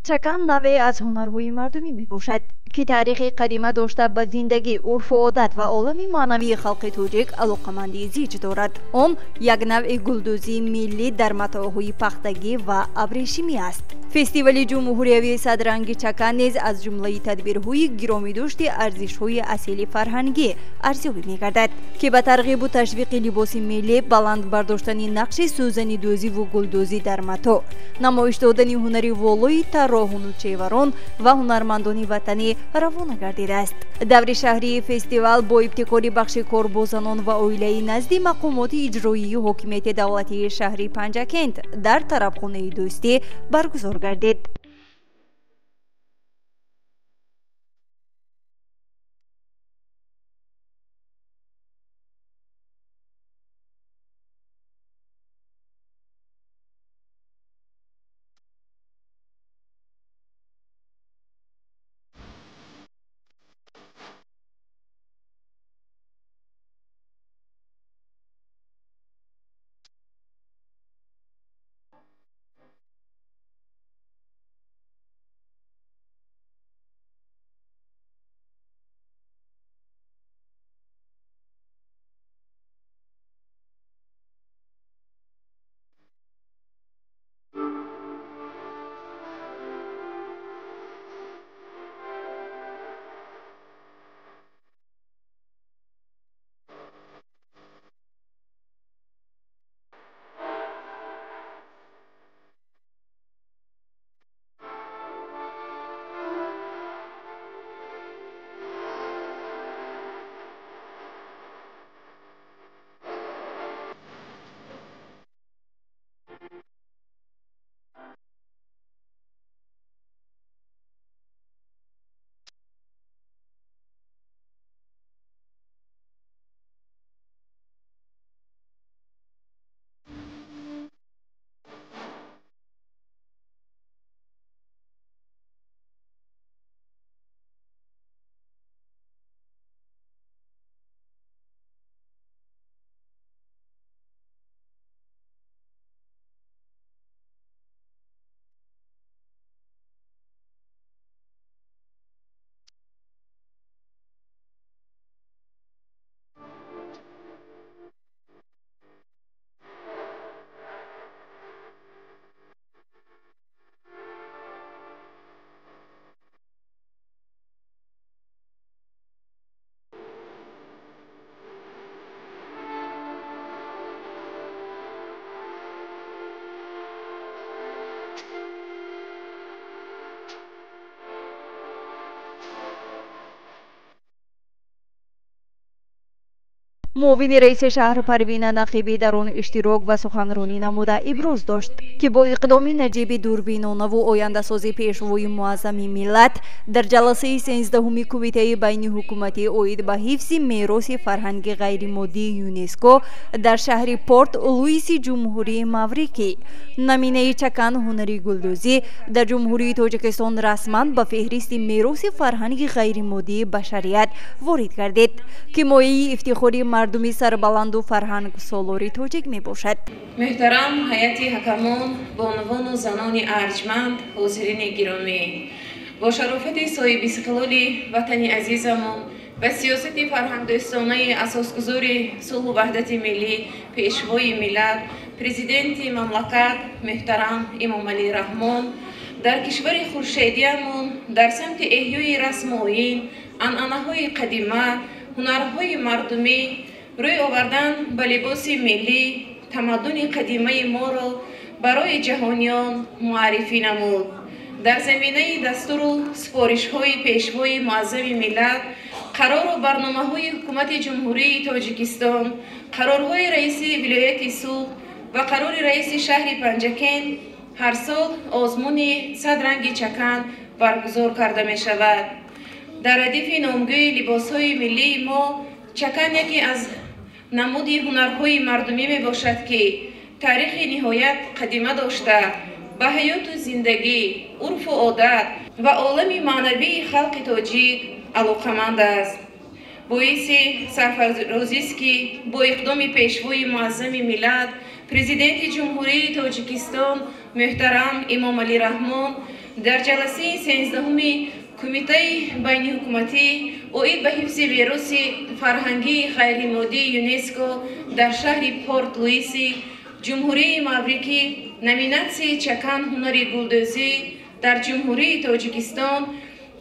Чакан навъе аз ҳунарҳои мардумӣ мебошад, ки таърихи қадима дошта, ба зиндагӣ, урфу одат ва олами маънавии халқи тоҷик алоқамандии зич дорад. Он як навъи гулдӯзии миллӣ дар матоъҳои пахтагӣ ва абрешимӣ аст. Фестивали ҷумҳуриявии «Садранги чакан» низ аз ҷумлаи тадбирҳои гиромидошти арзишҳои асили фарҳангӣ арзёбӣ мегардад, ки ба тарғибу ташвиқи либоси миллӣ, баланд бардоштани нақши сӯзанидӯзиву гулдӯзӣ дар матоъ, намоиш додани ҳунари волои тарроҳону чеварон ва ҳунармандони ватанӣ равона гардидааст. Даври шаҳрии фестивал бо ибтикори бахши кор бо занон ва оилаи назди мақомоти иҷроии ҳокимияти давлатии шаҳри Панҷакент дар тарабхонаи «Дӯстӣ» баргузор гардид. Муовини раиси шаҳр Парвина Нақибӣ дар он иштирок ва суханронӣ намуда, иброз дошт, ки бо иқдоми наҷиби дурбинонаву ояндасози Пешвои муаззами миллат дар ҷаласаи 13-уми Кумитаи байниҳукуматӣ оид ба ҳифзи мероси фарҳанги ғайримоддии ЮНЕСКО дар шаҳри Порт Луиси Ҷумҳурии Маврикӣ наминаи чакан, ҳунари гулдӯзӣ дар Ҷумҳурии Тоҷикистон расман ба феҳристи мероси фарҳанги ғайримоддии башарият ворид гардид, ки мояи ифтихори мардуми сарбаланду фарҳангсолори тоҷик мебошад. Муҳтарам ҳайати ҳакамон, бонувону занони арҷманд, ҳозирини гиромӣ, бо шарофати соҳибистиқлоли ватани азизамон ва сиёсати фарҳангдӯстонаи асосгузори сулҳу ваҳдати миллӣ, Пешвои миллат, Президенти мамлакат муҳтарам Эмомалӣ Раҳмон, дар кишвари хуршедиямон дар самти эҳёи расму оин, анъанаҳои қадима, ҳунарҳои мардумӣ, рӯй овардан ба либоси миллӣ, тамаддуни қадимаи моро барои ҷаҳониён муаррифӣ намуд. Дар заминаи дастуру супоришҳои Пешвои муаззами миллат, қарору барномаҳои Ҳукумати Ҷумҳурии Тоҷикистон, қарорҳои раиси вилояти Суғд ва қарори раиси шаҳри Панҷакент ҳар сол озмуни «Сад ранги чакан» баргузор карда мешавад. Дар радифи номгӯи либосҳои миллии мо чакан яке аз намуди ҳунарҳои мардумӣ мебошад, ки таърихи ниҳоят қадима дошта, ба ҳаёту зиндагӣ, урфу одат ва олами маънавии халқи тоҷик алоқаманд аст. Боиси сарфарозист, ки бо иқдоми Пешвои муаззами миллат, Президенти Ҷумҳурии Тоҷикистон муҳтарам Эмомалӣ Раҳмон Дар ҷаласаи 13-уми Кумитаи байниҳукуматӣ оид ба ҳифзи мероси фарҳангии ғайримоддии ЮНЕСКО дар шаҳри Порт Луиси Ҷумҳурии Маврикӣ номинатсияи чакан ҳунари гулдӯзӣ дар Ҷумҳурии Тоҷикистон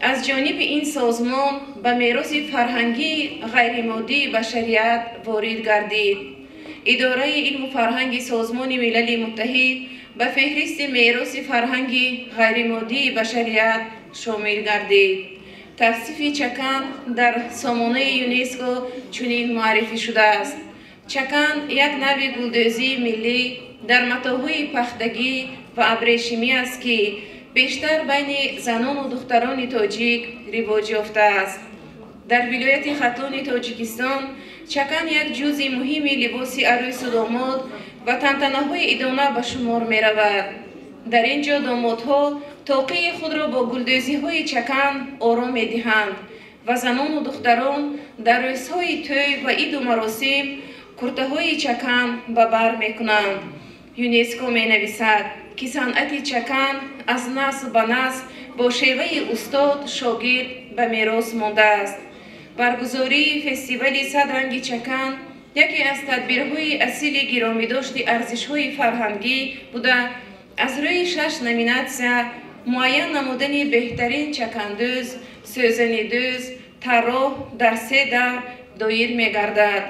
аз ҷониби ин созмон ба мероси фарҳангии ғайримоддии башарият ворид гардид. Идораи илму фарҳанги Созмони Милали Муттаҳид ба феҳристи мероси фарҳанги ғайримоддии башарият шомил гардид. Тавсифи чакан дар сомонаи ЮНЕСКО чунин муаррифӣ шудааст. Чакан як навъи гулдӯзии миллӣ дар матоъҳои пахтагӣ ва абрешимӣ аст, ки бештар байни занону духтарони тоҷик ривоҷ ёфтааст. Дар вилояти Хатлони Тоҷикистон чакан як ҷузъи муҳими либоси арӯсу домод ва тантанаҳои идона ба шумор меравад. Дар ин ҷо домодҳо тоқии худро бо гулдӯзиҳои чакан ором медиҳанд ва занону духтарон дар рӯзҳои тӯй ва иду маросим куртаҳои чакан ба бар мекунанд. ЮНЕСКО менависад, ки санъати чакан аз насл ба насл бо шеваи устод шогирд ба мерос мондааст. Баргузории фестивали сад ранги чакан яке аз тадбирҳои асили гиромидошти арзишҳои фарҳангӣ буда, аз рӯи 6 номинатсия муайян намудани беҳтарин чакандӯз, сӯзанидӯз, тарроҳ дар 3 давр доир мегардад.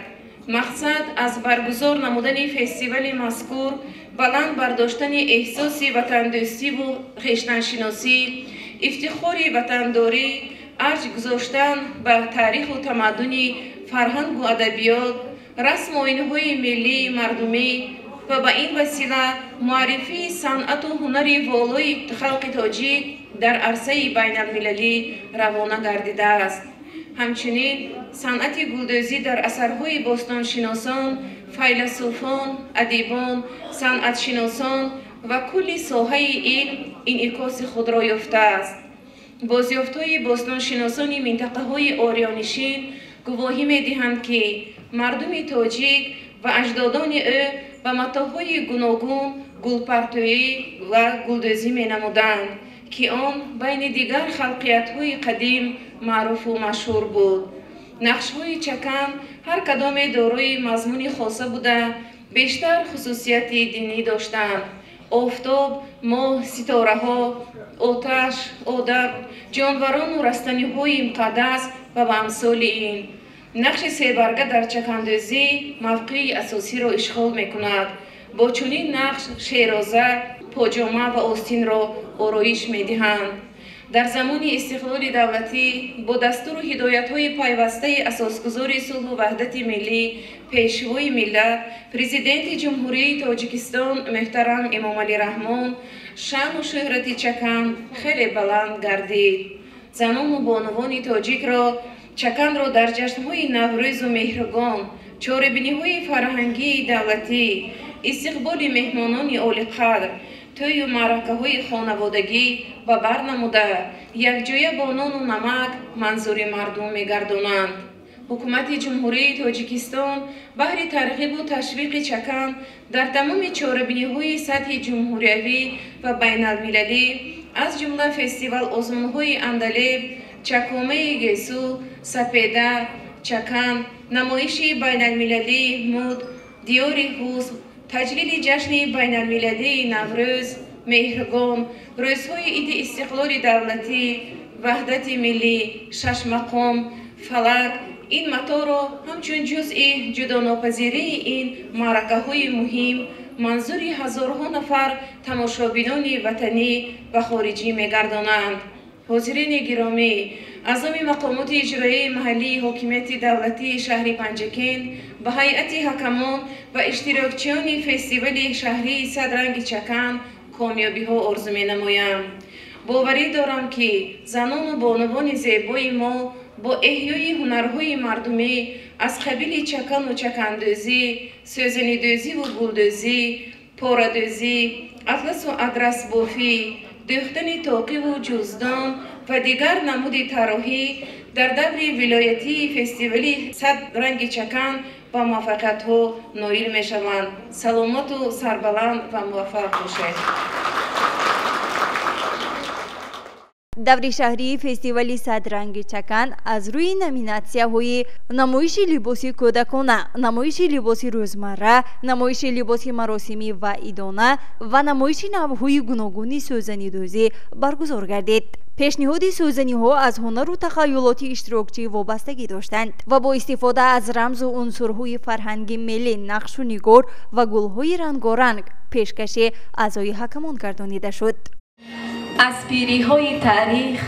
Мақсад аз баргузор намудани фестивали мазкур баланд бардоштани эҳсоси ватандӯстиву хештаншиносӣ, ифтихори ватандорӣ, арҷ гузоштан ба таъриху тамаддуни фарҳангу адабиёт, расму оинҳои миллии мардумӣ ва ба ин васила муаррифии санъату ҳунари волои халқи тоҷик дар арсаи байналмилалӣ равона гардидааст. Ҳамчунин санъати гулдӯзӣ дар асарҳои бостоншиносон, файласуфон, адибон, санъатшиносон ва кулли соҳаи илм инъикоси худро ёфтааст. Бозёфтҳои бостоншиносони минтақаҳои ориёнишин гувоҳӣ медиҳанд, ки мардуми тоҷик ва аҷдодони ӯ ба матоъҳои гуногун гулпартоӣ ва гулдӯзӣ менамуданд, ки он байни дигар халқиятҳои қадим маъруфу машҳур буд. Нақшҳои чакан ҳар кадоме дорои мазмуни хоса буда, бештар хусусияти динӣ доштанд. Офтоб, моҳ, ситораҳо, оташ, одам, ҷонварону растаниҳои муқаддас ва ба амсоли ин. Нақши себарга дар чакандӯзӣ мавқеи асосиро ишғол мекунад. Бо чунин нақш шероза, поҷома ва остинро ороиш медиҳанд. Дар замони истиқлоли давлатӣ бо дастуру ҳидоятҳои пайвастаи асосгузори сулҳу ваҳдати миллӣ, пешвои миллат, Президенти Ҷумҳурии Тоҷикистон муҳтарам Эмомалӣ Раҳмон шаъну шӯҳрати чакан хеле баланд гардид. Занону бонувони тоҷикро чаканро дар ҷашнҳои Наврӯзу Меҳргон, чорабиниҳои фарҳангии давлатӣ, истиқболи меҳмонони олиқадр, тӯю маъракаҳои хонаводагӣ ба бар намуда, якҷоя бо нону намак манзури мардум мегардонанд. Ҳукумати Ҷумҳурии Тоҷикистон баҳри тарғибу ташвиқи чакан дар тамоми чорабиниҳои сатҳи ҷумҳуриявӣ ва байналмилалӣ, аз ҷумла фестивал озмунҳои Андалеб, чакомаи гесу, сапеда, чакан, намоиши байналмилалии муд, диёри ҳусн, таҷлили ҷашни байналмилалии Наврӯз, Меҳргон, рӯзҳои иди истиқлоли давлатӣ, ваҳдати миллӣ, шашмақом, фалак ин матоъро ҳамчун ҷузъи ҷудонопазирии ин маъракаҳои муҳим манзури ҳазорҳо нафар тамошобинони ватанӣ ва хориҷӣ мегардонанд. Ҳозирини гиромӣ, аз номи мақомоти иҷроияи маҳаллии ҳокимияти давлатии шаҳри Панҷакент ба ҳайати ҳакамон ва иштирокчиёни фестивали шаҳрии сад ранги чакан комёбиҳо орзу менамоям. Боварӣ дорам, ки занону бонувони зебои мо бо эҳёи ҳунарҳои мардумӣ аз қабили чакану чакандӯзӣ, сӯзанидӯзиву гулдӯзӣ, порадӯзӣ, атласу адрасбофӣ, дӯхтани тоқиву ҷуздон ва дигар намуди тарроҳӣ дар даври вилоятии фестивали сад ранги чакан ба муваффақиятҳо ноил мешаванд. Саломату сарбаланд ва муваффақ бошед. Даври шаҳрии фестивали «Садранги чакан» аз рӯи номинатсияҳои намоиши либоси кӯдакона, намоиши либоси рӯзмарра, намоиши либоси маросимӣ ва идона ва намоиши навъҳои гуногуни сӯзанидӯзӣ баргузор гардид. Пешниҳоди сӯзаниҳо аз ҳунару тахайюлоти иштирокчӣ вобастагӣ доштанд ва бо истифода аз рамзу унсурҳои фарҳанги миллӣ, нақшу нигор ва гулҳои рангоранг пешкаши аъзои ҳакамон гардонида шуд. Аз пириҳои таърих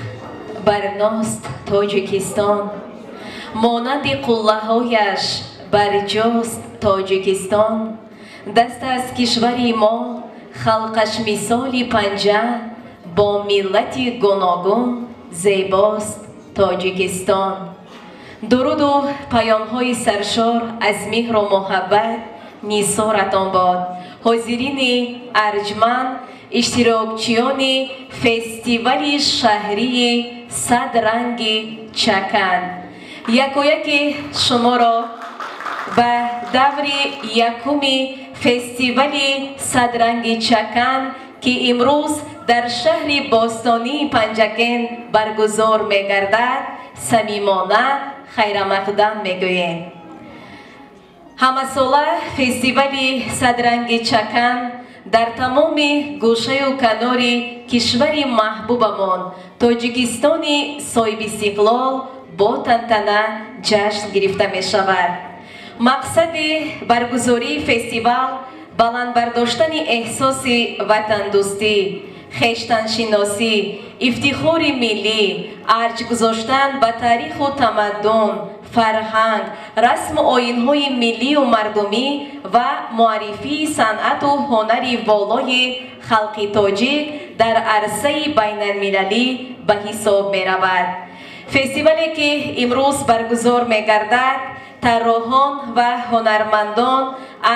барност Тоҷикистон, монанди қуллаҳояш барҷост Тоҷикистон. Даст аз кишвари мо, халқаш мисоли панҷа, бо миллати гуногун зебост Тоҷикистон. Дуруду паёмҳои саршор аз меҳру муҳаббат нисоратон бод, ҳозирини арҷманд, иштирокчиёни фестивали шаҳрии «Садранги чакан». Якояки шуморо ба даври якуми фестивали «Садранги чакан», ки имрӯз дар шаҳри бостонии Панҷакент баргузор мегардад, самимона хайрамақдам мегӯем. Ҳамасола фестивали «Садранги чакан» дар тамоми гӯшаю канори кишвари маҳбубамон, Тоҷикистони соҳибистиқлол, бо тантана ҷашн гирифта мешавад. Мақсади баргузории фестивал баланд бардоштани эҳсоси ватандӯстӣ, хештаншиносӣ, ифтихори миллӣ, арҷ гузоштан ба таъриху тамаддун, фарҳанг, расму оинҳои миллию мардумӣ ва муаррифии санъату ҳунари волои халқи тоҷик дар арсаи байналмилалӣ ба ҳисоб меравад. Фестивале, ки имрӯз баргузор мегардад, тарроҳон ва ҳунармандон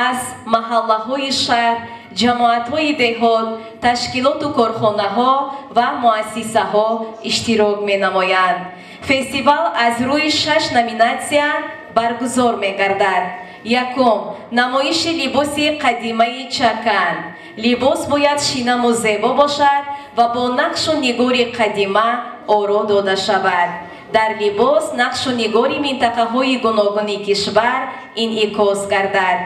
аз маҳаллаҳои шаҳр, ҷамоатҳои деҳот, ташкилоту корхонаҳо ва муассисаҳо иштирок менамоянд. Фестивал аз рӯи шаш номинатсия баргузор мегардад. Якум: намоиши либоси қадимаи чакан. Либос бояд шинаму зебо бошад ва бо нақшу нигори қадима оро дода шавад. Дар либос нақшу нигори минтақаҳои гуногуни кишвар инъикос гардад.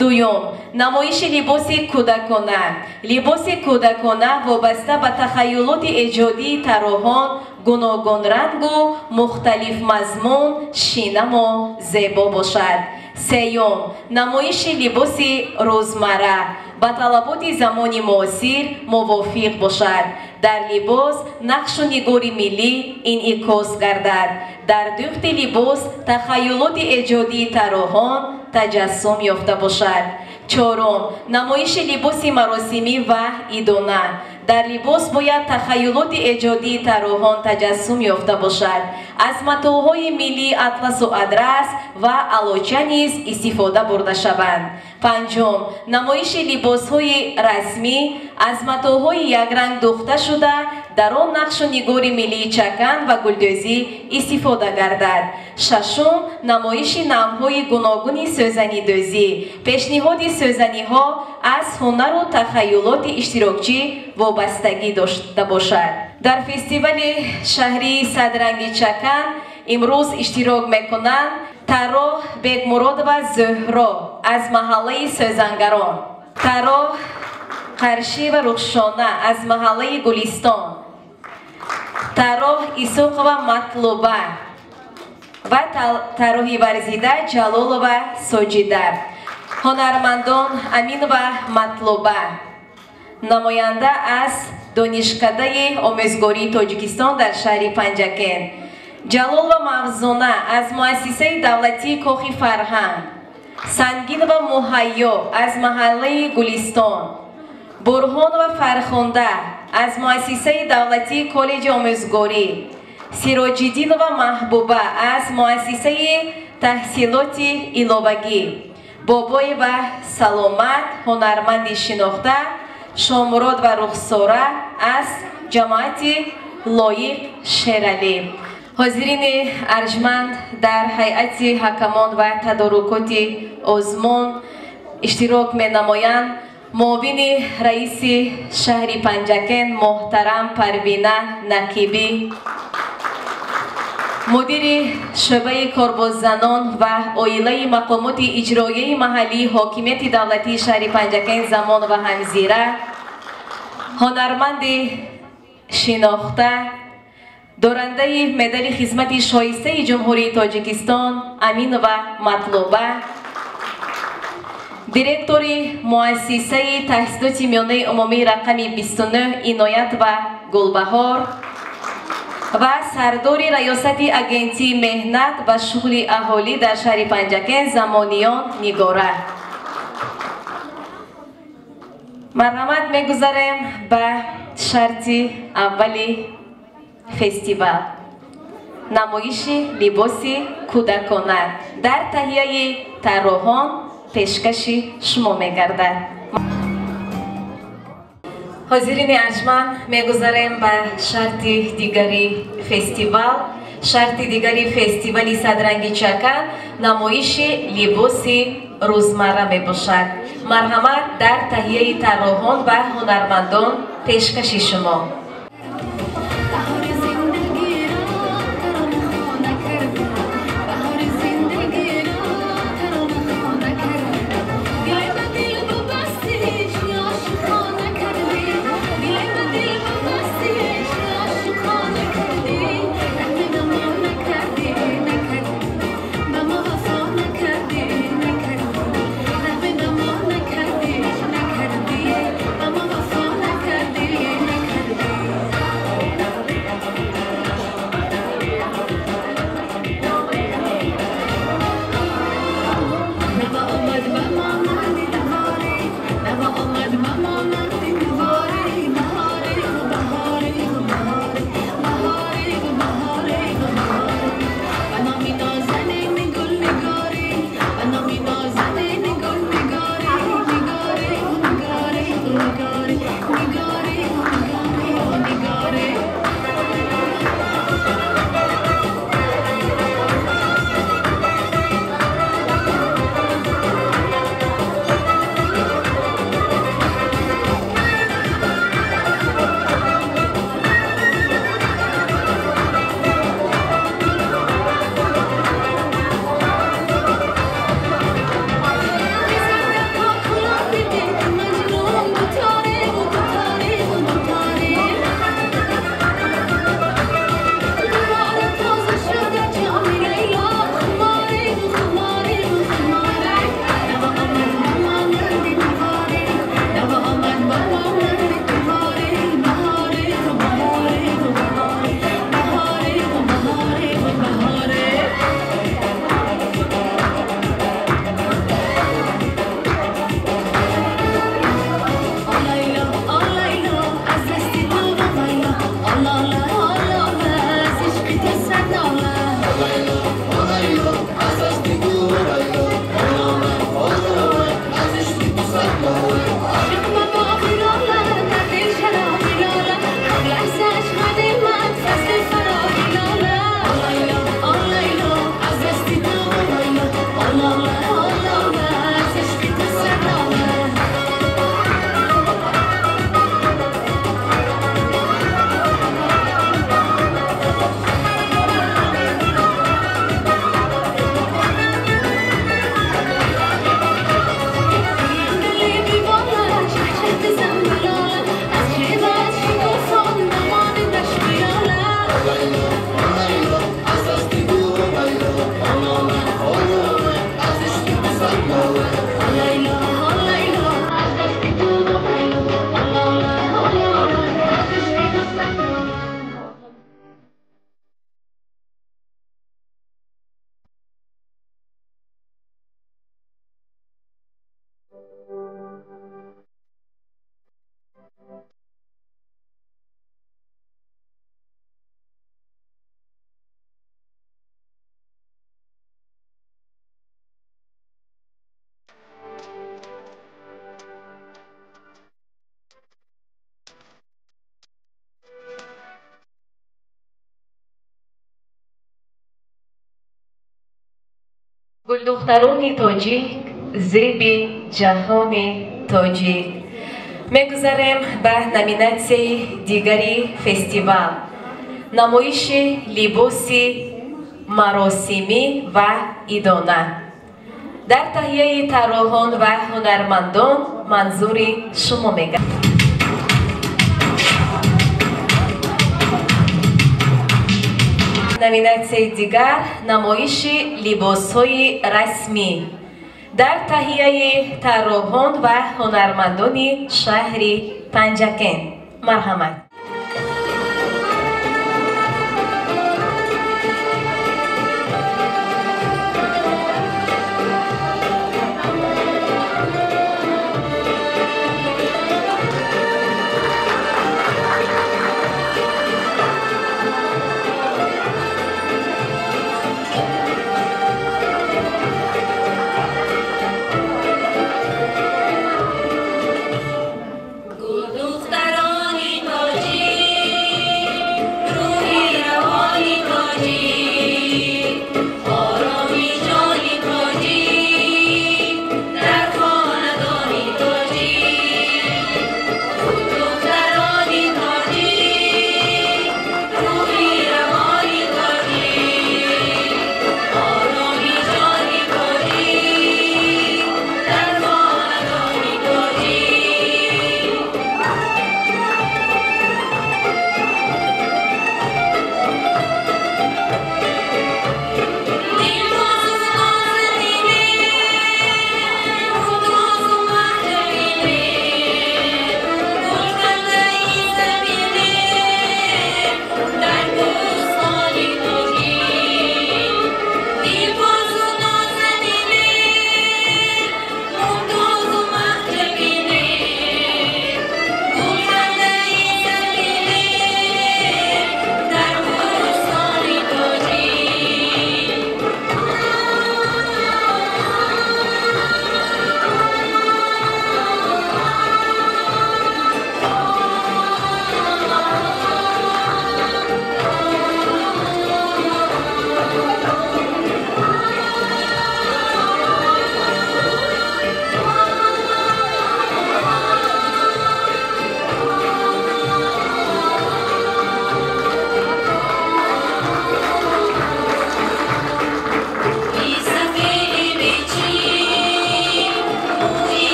Дуюм: намоиши либоси кӯдакона. Либоси кӯдакона вобаста ба тахайюлоти эҷодии тарроҳон гуногунрангу мухталифмазмун, шинаму зебо бошад. Сеюм: намоиши либоси рӯзмарра ба талаботи замони муосир мувофиқ бошад. Дар либос нақшу нигори миллӣ инъикос гардад. Дар дӯхти либос тахайюлоти эҷодии тарроҳон таҷассум ёфта бошад. Чорум: намоиши либоси маросимӣ ва идона. Дар либос бояд тахайюлоти эҷодии тарроҳон таҷассум ёфта бошад. Аз матоъҳои миллии атласу адрас ва алоча низ истифода бурда шаванд. Панҷум: намоиши либосҳои расмӣ аз матоъҳои якранг дӯхта шуда, дар он нақшу нигори миллии чакан ва гулдӯзӣ истифода гардад. Шашум: намоиши навъҳои гуногуни сӯзанидӯзӣ. Пешниҳоди сӯзаниҳо аз ҳунару тахайюлоти иштирокчӣ вобастагӣ дошта бошад. Дар фестивали шаҳрии «Садранги чакан» имрӯз иштирок мекунанд: тарроҳ Бекмуродова Зуҳро аз маҳаллаи Сӯзангарон, тарроҳ Қаршиева Рухшона аз маҳаллаи Гулистон, тарроҳ Исоқова Матлуба ва тарроҳи варзида Ҷалолова Соҷида. Ҳунармандон Аминова Матлуба, намоянда аз Донишкадаи омӯзгории Тоҷикистон дар шаҳри Панҷакент, Ҷалолова Мавзуна аз муассисаи давлатии Кохи фарҳанг, Сангинова Муҳайё аз маҳаллаи Гулистон, Бурҳонова Фархунда аз муассисаи давлатии Коллеҷи омӯзгорӣ, Сироҷиддинова Маҳбуба аз муассисаи таҳсилоти иловагӣ, Бобоева Саломат, ҳунарманди шинохта, Шомурод ва Рухсора аз ҷамоати Лоиқ Шералӣ. Ҳозирини арҷманд, дар ҳайати ҳакамон ва тадорукоти озмун иштирок менамоянд Муовини раиси шаҳри Панҷакент муҳтарам Парвина Нақибӣ, мудири шӯъбаи корбоззанон ва оилаи мақомоти иҷроияи маҳаллии ҳокимияти давлатии шаҳри Панҷакент Замонова Ҳамзира, ҳунарманди шинохта, дорандаи медали хизмати шоистаи Ҷумҳурии Тоҷикистон Аминова Матлуба, директори муассисаи таҳсилоти миёнаи умумии рақами 29 Иноят ва Гулбаҳор ва сардори раёсати агентии меҳнат ва шуғли аҳолӣ дар шаҳри Панҷакент Замониён Нигора. Марҳамат, мегузарем ба шарти аввали фестивал. Намоиши либоси кӯдакона дар таҳияи тарроҳон пешкаши шумо мегардад. Ҳозирини арҷманд, мегузарем ба шарти дигари фестивал. Шарти дигари фестивали Садранги Чакан намоиши либоси рӯзмарра мебошад. Марҳамат, дар таҳияи тарроҳон ва ҳунармандон пешкаши шумо. Гулдухтарони тоҷик, зеби ҷаҳони тоҷик. Мегузарем ба номинатсияи дигари фестивал. Намоиши либоси маросимӣ ва идона. Дар таҳияи тарроҳон ва ҳунармандон манзури шумо мегардад. Номинатсияи дигар намоиши либосҳои расмӣ. Дар таҳияи тарроҳон ва ҳунармандони шаҳри Панҷакент. Марҳамат.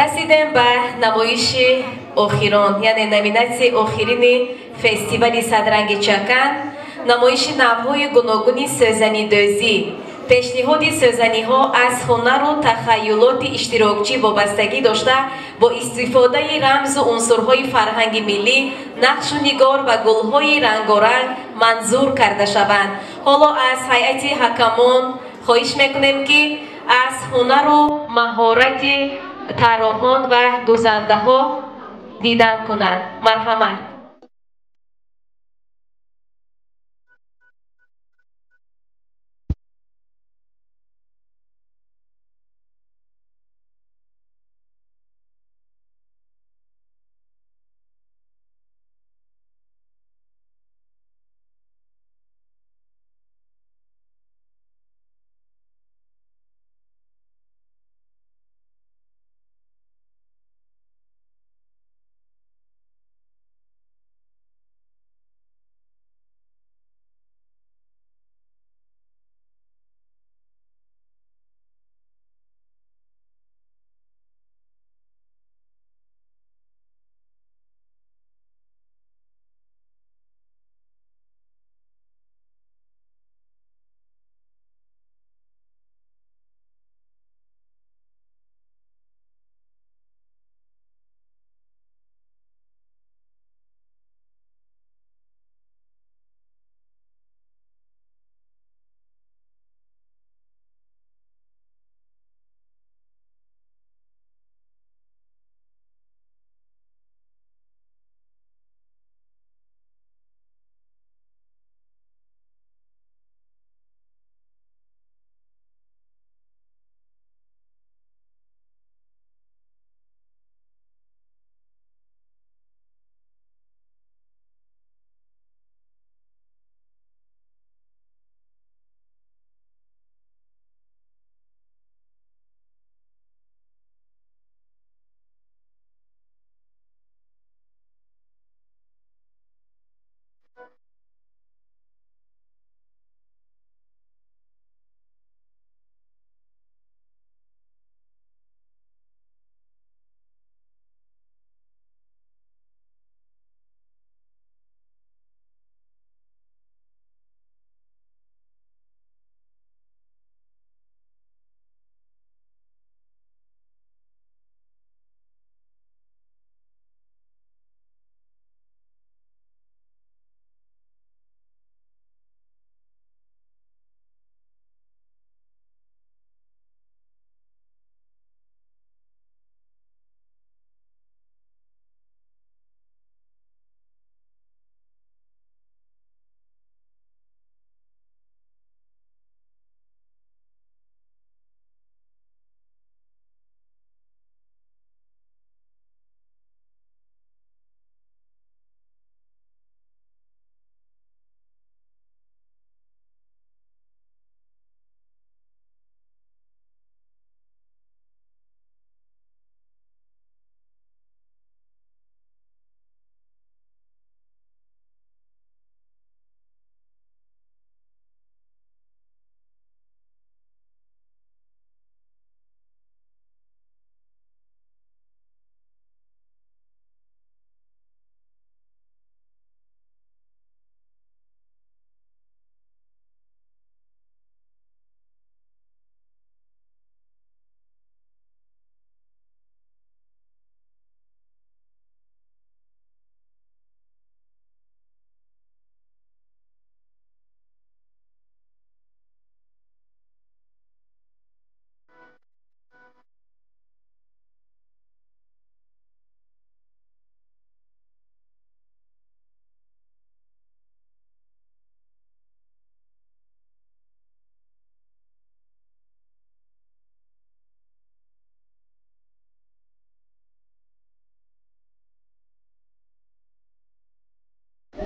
Расидем ба намоиши охирон, яъне номинатсияи охирини фестивали Садранги Чакан, намоиши навъҳои гуногуни сӯзанидӯзӣ. Пешниҳоди сӯзаниҳо аз ҳунару тахайюлоти иштирокчӣ вобастагӣ дошта, бо истифодаи рамзу унсурҳои фарҳанги миллӣ, нақшу нигор ва гулҳои рангоранг манзур карда шаванд. Ҳоло аз ҳайати ҳакамон хоҳиш мекунем, ки аз ҳунару маҳорати тарроҳон ва дӯзандаҳо дидан кунанд. Марҳамат.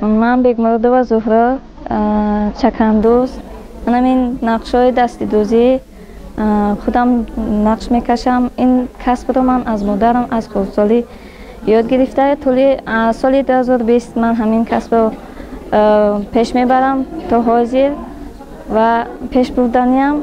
Ман Бекмуродова Зуҳро, чакандӯз. Манам ин нақшҳои дастидӯзӣ худам нақш мекашам. Ин касбро ман аз модарам аз хурдсолӣ ёд гирифта. Тӯли соли 2020 ман ҳамин касбро пеш мебарам то ҳозир ва пеш бурданиам.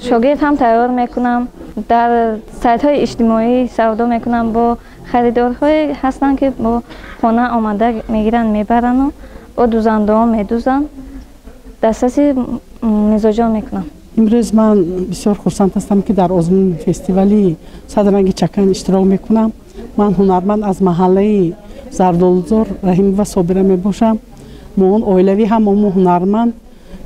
Шогирд ҳам тайёр мекунам, дар сайтҳои иҷтимоӣ савдо мекунам. Бо харидорҳое ҳастанд, ки бо хона омада мегиранд, мебаранду бо дӯзандаҳо медӯзанд, дастраси мизоҷон мекунам. Имрӯз ман бисёр хурсанд ҳастам, ки дар озмуни фестивали «Садранги чакан» иштирок мекунам. Ман ҳунарманд аз маҳаллаи Зардолузор Раҳимова Собира мебошам. Мо он оилавӣ ҳамамо ҳунарманд,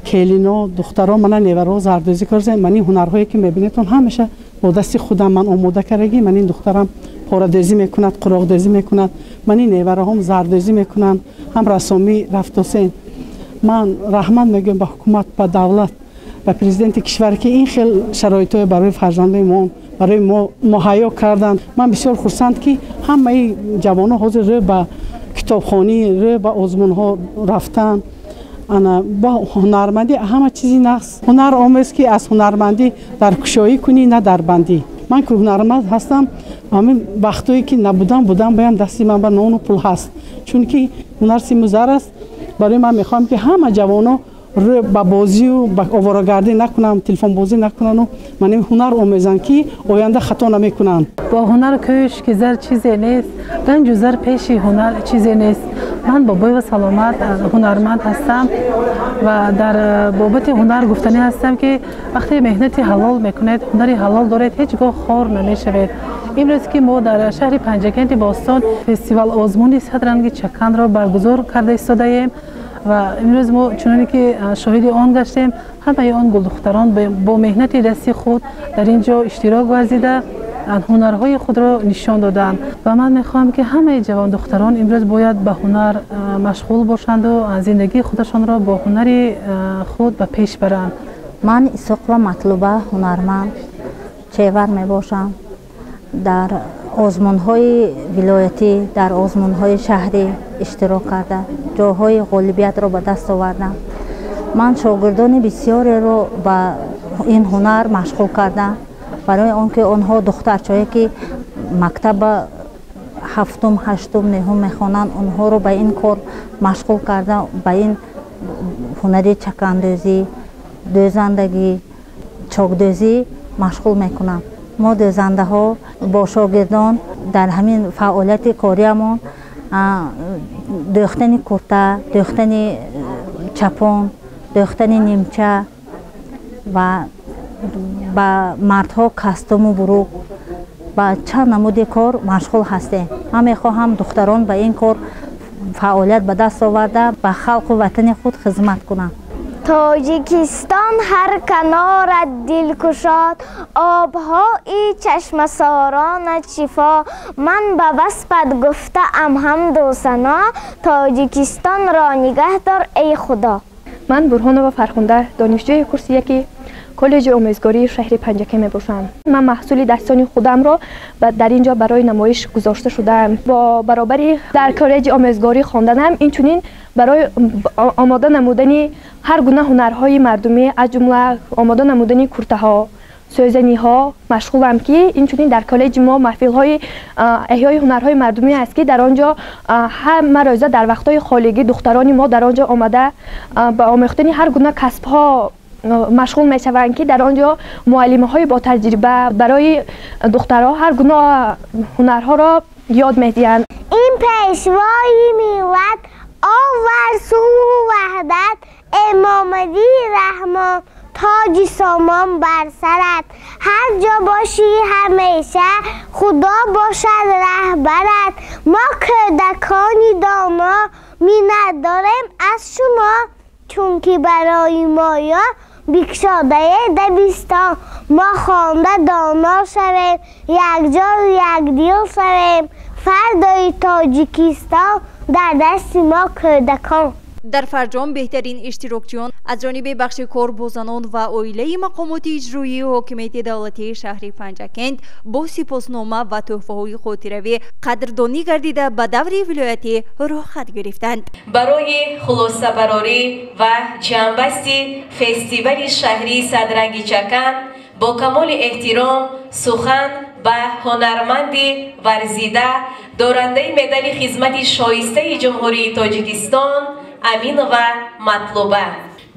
келино, духтаро, мана неваро зардӯзӣ кардем. Ман ин ҳунарҳое ки мебинедтон, ҳамеша бо дасти худам ман омода кардагӣ. Ман ин духтарам порадӯзӣ мекунад, қуроқдӯзӣ мекунад, ман ин невараҳом зардӯзӣ мекунанд, ҳам рассомӣ рафтосен. Ман раҳмат мегӯям ба ҳукумат, ба давлат, ба президенти кишвар, ки ин хел шароитҳое барои фарзандои мо, барои мо муҳайё карданд. Ман бисёр хурсанд, ки ҳамаи ҷавонон ҳозир рӯ ба китобхонӣ, рӯ ба озмунҳо рафтан. Ана бо ҳунармандӣ ҳама чизи нақс. Ҳунар омез, ки аз ҳунармандӣ дар кушоӣ кунӣ, на дар бандӣ. Ман ки ҳунарманд ҳастам, ҳамин вақтое ки набудам, будам, баям дасти ман ба нону пул ҳаст, чунки ҳунар симу зар аст. Барои ман мехоҳам, ки ҳама ҷавоно рӯ ба бозию ба оворагардӣ накунанд, телефонбозӣ накунану ман ҳунар омезанд, ки оянда хато намекунанд. Бо ҳунар кӯш, ки зар чизе нест, ганҷу зар пеши ҳунар чизе нест. Ман Бобоева Саломат, ҳунарманд ҳастам ва дар бобати ҳунар гуфтанӣ ҳастам, ки вақте меҳнати ҳалол мекунед, ҳунари ҳалол доред, ҳеҷ гоҳ хор намешавед. Имрӯз ки мо дар шаҳри Панҷакенти бостон фестивал озмуни «Садранги чаканро» баргузор карда истодаем ва имрӯз мо чуноне ки шоҳиди он гаштем, ҳамаи он гулдухтарон бо меҳнати дасти худ дар ин ҷо иштирок варзида, ҳунарҳои худро нишон доданд. Ва ман мехоҳам, ки ҳамаи ҷавондухтарон имрӯз бояд ба ҳунар машғул бошанду зиндагии худашонро бо ҳунари худ ба пеш баранд. Ман Исоқова Матлуба, ҳунарманд чевар мебошам. Дар озмунҳои вилоятӣ, дар озмунҳои шаҳрӣ иштирок карда, ҷойҳои ғолибиятро ба даст овардам. Ман шогирдони бисёреро ба ин ҳунар машғул кардам, барои он ки онҳо духтарчое ки мактаба ҳафтум, ҳаштум, нӯҳум мехонанд, онҳоро ба ин кор машғул карда, ба ин ҳунари чакандӯзӣ, дӯзандагӣ, чокдӯзӣ машғул мекунам. Мо дӯзандаҳо бо шогирдон дар ҳамин фаъолияти кориамон дӯхтани курта, дӯхтани чапон, дӯхтани нимча ва ба мардҳо костюму бурук ба чанд намуди кор машғул ҳастем. Ман мехоҳам духтарон ба ин кор фаъолият ба даст оварда, ба халқу ватани худ хизмат кунанд. Тоҷикистон ҳар канорат дилкушод, обҳои чашмасоронат шифо. Ман ба васфат гуфтаам ҳамду сано, Тоҷикистонро нигаҳ дор, эй Худо. Ман Бурҳонова Фархунда, донишҷӯи курси яки коллеҷи омӯзгории шаҳри Панҷакент мебошам. Ман маҳсули дастони худамро дар ин ҷо барои намоиш гузошта шудаам. Бо баробари дар коллеҷи омӯзгорӣ хонданам, инчунин барои омода намудани ҳар гуна ҳунарҳои мардумӣ, аз ҷумла омода намудани куртаҳо, сӯзаниҳо машғулам, ки инчунин дар коллеҷи мо маҳфилҳои эҳёи ҳунарҳои мардумӣ аст, ки дар он ҷо ҳама рӯза дар вақтҳои холигӣ духтарони мо дар он ҷо омада ба омӯхтани ҳар гуна касбҳо машғул мешаванд, ки дар он ҷо муаллимаҳои ботаҷриба барои духтарҳо ҳар гуна ҳунарҳоро ёд медиҳанд. Ин пешвои миллат овар сулҳу ваҳдат, Эмомалӣ Раҳмон, тоҷи сомон бар сарат. Ҳар ҷо бошӣ, ҳамеша Худо бошад раҳбарат. Мо кӯдакони доно миннат дорем аз шумо, чунки барои моё бикшодае дабистон. Мо хонда доно шавем, якҷою якдил шавем, фардои Тоҷикистон дар дасти мо кӯдакон. Дар фарҷом беҳтарин иштирокчиён аз ҷониби бахши кор бо занон ва оилаи мақомоти иҷроии ҳокимияти давлатии шаҳри Панҷакент бо сипоснома ва тӯҳфаҳои хотиравӣ қадрдонӣ гардида ба даври вилоятӣ роҳхат гирифтанд. Барои хулосабарорӣ ва ҷамъбасти фестивали шаҳрии Садранги Чакан бо камоли эҳтиром сухан ба ҳунарманди варзида, дорандаи медали хизмати шоистаи Ҷумҳурии Тоҷикистон Аминова Матлуба.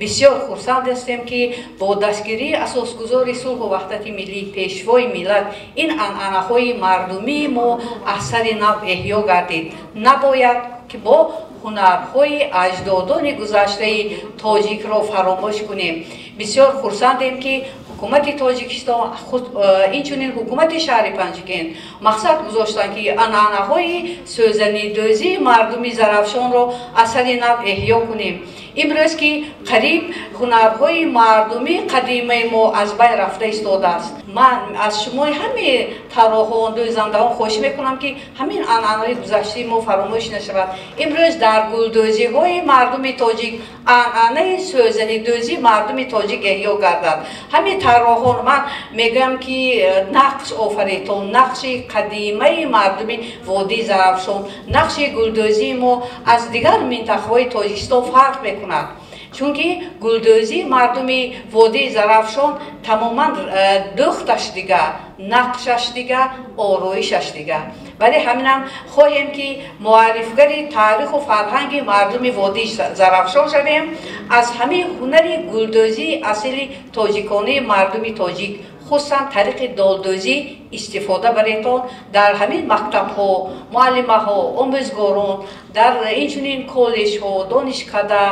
Бисёр хурсанд ҳастем, ки бо дастгирии асосгузори сулҳу ваҳдати миллӣ, пешвои миллат, ин анъанаҳои мардумии мо аз сари нав эҳё гардид. Набояд ки бо ҳунарҳои аҷдодони гузаштаи тоҷикро фаромӯш кунем. Бисёр хурсандем, ки ҳукумати Тоҷикистон, инчунин ҳукумати шаҳри Панҷакент мақсад гузоштанд, ки анъанаҳои сӯзанидӯзии мардуми Зарафшонро аз сари нав эҳё кунем. Имрӯз ки қариб ҳунарҳои мардумии қадимаи мо аз байн рафта истодааст, ман аз шумои ҳамаи тарроҳон, дӯзандаҳон хоҳиш мекунам, ки ҳамин анъанаҳои гузаштаи мо фаромӯш нашавад. Имрӯз дар гулдӯзиҳои мардуми тоҷик анъанаи сӯзанидӯзии мардуми тоҷик эҳё гардад. Ҳамин тарроҳон, ман мегӯям, ки нақш офаридтон, нақши қадимаи мардуми водии Зарафшон, нақши гулдӯзии мо аз дигар минтақаҳои Тоҷикистон фарқ мекунад, чунки гулдӯзии мардуми водии Зарафшон тамоман дӯхташ дигар, нақшаш дигар, ороишаш дигар. Вале ҳаминам хоҳем, ки муаррифгари таъриху фарҳанги мардуми водии Зарафшон шавем, аз ҳамин ҳунари гулдӯзии асили тоҷиконаи мардуми тоҷик, хусусан тариқи долдӯзӣ истифода баретон дар ҳамин мактабҳо, муаллимаҳо, омӯзгорон, дар инчунин коллеҷҳо, донишкада,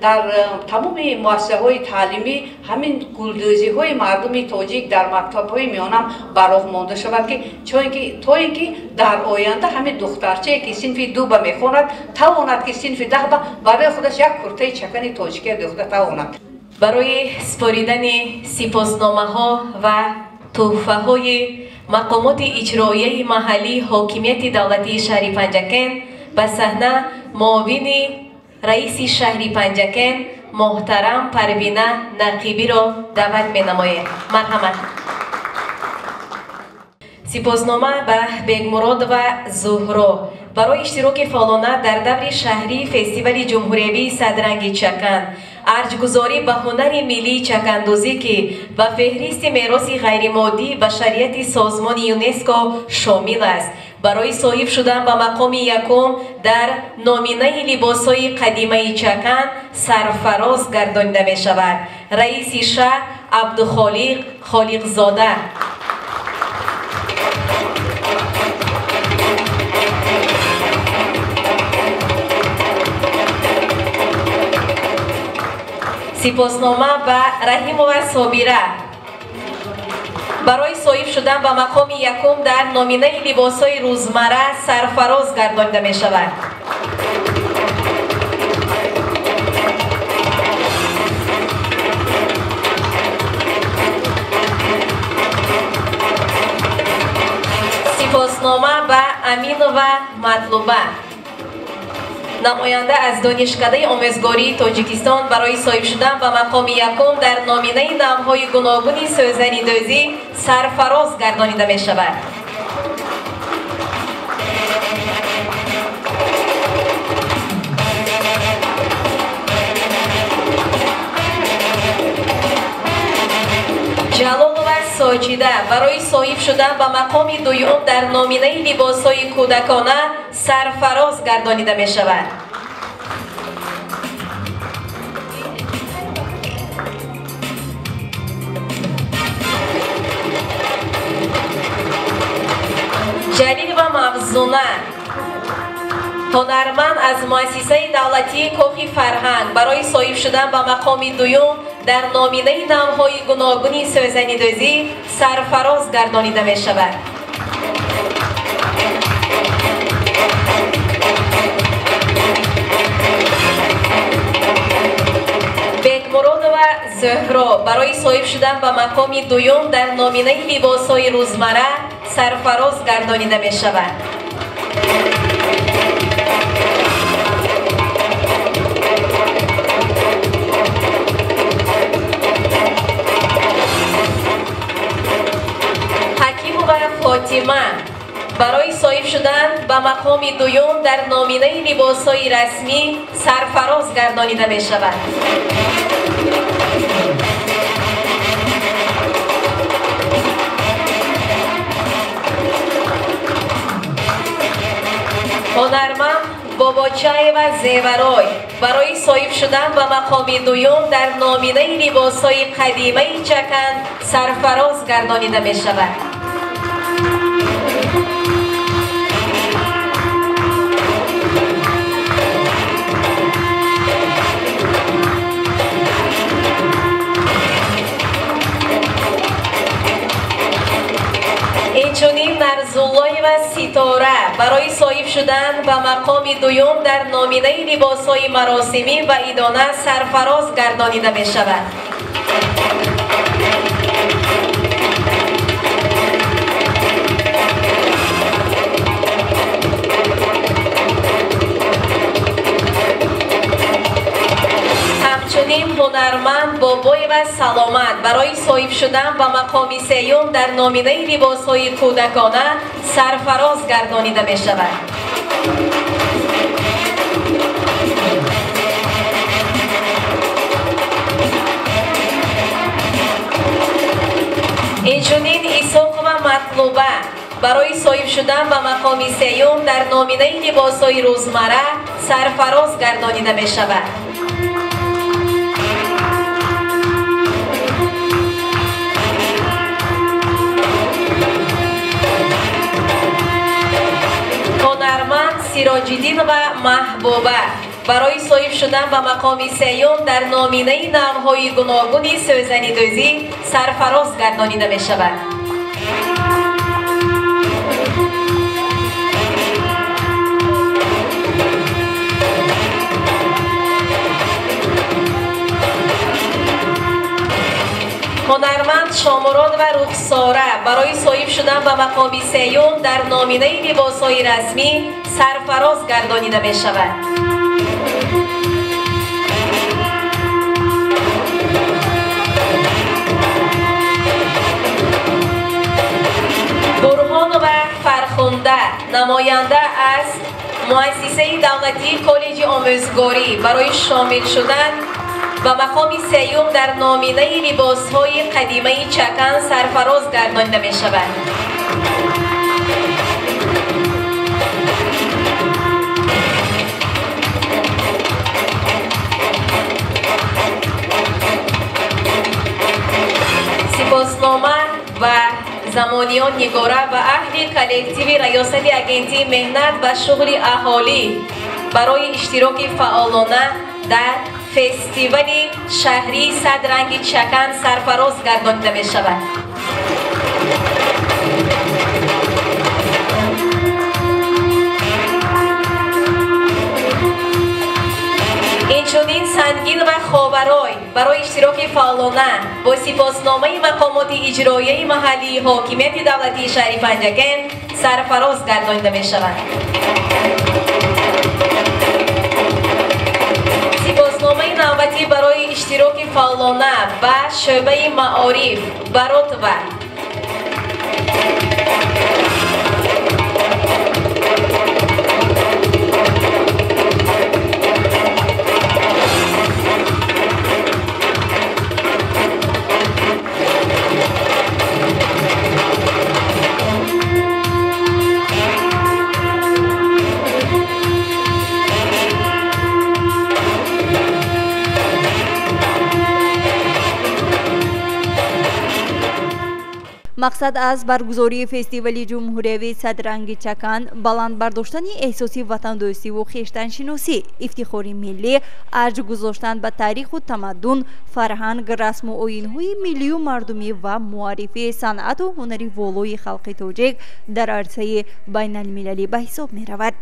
дар тамоми муассисаҳои таълимӣ ҳамин гулдӯзиҳои мардуми тоҷик дар мактабҳои миёнам ба роҳ монда шавад, ки то ин ки дар оянда ҳамин духтарчае, ки синфи дуба мехонад, тавонад, ки синфи даҳба барои худаш як куртаи чакани тоҷикия дӯхта тавонад. Барои супоридани сипосномаҳо ва тӯҳфаҳои мақомоти иҷроияи маҳаллии ҳокимияти давлатии шаҳри Панҷакент ба саҳна муовини раиси шаҳри Панҷакент муҳтарам Парвина Нақибиро даъват менамоем. Марҳамат. Сипоснома ба Бегмуродова Зуҳро барои иштироки фаъолона дар даври шаҳрии фестивали ҷумҳуриявии Садранги Чакан, арҷгузорӣ ба ҳунари миллии чакандӯзӣ, ки ба феҳристи мероси ғайримоддии башарияти созмони ЮНЕСКО шомил аст, барои соҳиб шудан ба мақоми якум дар номинаи либосҳои қадимаи чакан сарфароз гардонида мешавад. Раиси шаҳр Абдухолиқ Холиқзода. Сипоснома ба Раҳимова Собира барои соҳиб шудан ба мақоми якум дар номинаи либосҳои рӯзмарра сарфароз гардонида мешавад. Сипоснома ба Аминова Матлуба, намоянда аз Донишкадаи омӯзгории Тоҷикистон, барои соҳиб шудан ба мақоми якум дар номинаи навъҳои гуногуни сӯзанидӯзӣ сарфароз гардонида мешавад. Ҷалолова Соҷида барои соҳиб шудан ба мақоми дуюм дар номинаи либосҳои кӯдакона сарфароз гардонида мешавад. Ҷалилова Мавзуна, ҳунарманд аз муассисаи давлатии Кохи фарҳанг, барои соҳиб шудан ба мақоми дуюм дар номинаи навъҳои гуногуни сӯзанидӯзӣ сарфароз гардонида мешавад. Бекмуродова Зуҳро барои соҳиб шудан ба мақоми дуюм дар номинаи либосҳои рӯзмарра сарфароз гардонида мешавад. мақоми дуюм дар номинаи либосҳои расмӣ сарфароз гардонида мешавад. Ҳунарманд Бобочаева Зеварой барои соҳиб шудан ба мақоми дуюм дар номинаи либосҳои қадимаи чакан сарфароз гардонида мешавад. Инчунин Нарзуллоева Ситора барои соҳиб шудан ба мақоми дуюм дар номинаи либосҳои маросимӣ ва идона сарфароз гардонида мешавад. Ҳамчунин ҳунарманд Бобоева Саломат барои соҳиб шудан ба мақоми сеюм дар номинаи либосҳои кӯдакона сарфароз гардонида мешавад. Инчунин Исоқова Матлуба барои соҳиб шудан ба мақоми сеюм дар номинаи либосҳои рӯзмарра сарфароз гардонида мешавад. Ҳунарманд Сироҷиддинова Маҳбуба барои соҳиб шудан ба мақоми сеюм дар номинаи навъҳои гуногуни сӯзанидӯзӣ сарфароз гардонида мешавад. Ҳунарманд Шомурод ва Рухсора барои соҳиб шудан ба мақоми сеюм дар номинаи либосҳои расмӣ сарфароз гардонида мешавад. Бурҳонова Фархунда намоянда аз муассисаи давлатии коллеҷи омӯзгорӣ барои шомил шудан ба мақоми сеюм дар номинаи либосҳои қадимаи чакан сарфароз гардонида мешавад. Сипоснома ва замониён Нигора ва аҳли коллективи раёсати агентии меҳнат ва шуғли аҳолӣ барои иштироки фаъолона дар фестивали шаҳрии садранги чакан сарфароз гардонида мешавад. Инчунин Сангин ва Ховарой барои иштироки фаъолона бо сипосномаи мақомоти иҷроияи маҳаллии ҳокимияти давлатии шаҳри Панҷакент сарфароз гардонида мешавад. Сипосномаи навбатӣ барои иштироки фаъолона ба шӯъбаи маориф Баротова. Мақсад аз баргузории фестивали ҷумҳуриявии садранги чакан баланд бардоштани эҳсоси ватандӯстиву хештаншиносӣ, ифтихори миллӣ, арҷ гузоштан ба таъриху тамаддун, фарҳанг, расму оинҳои миллию мардумӣ ва муаррифии санъату ҳунари волои халқи тоҷик дар арсаи байналмилалӣ ба ҳисоб меравад.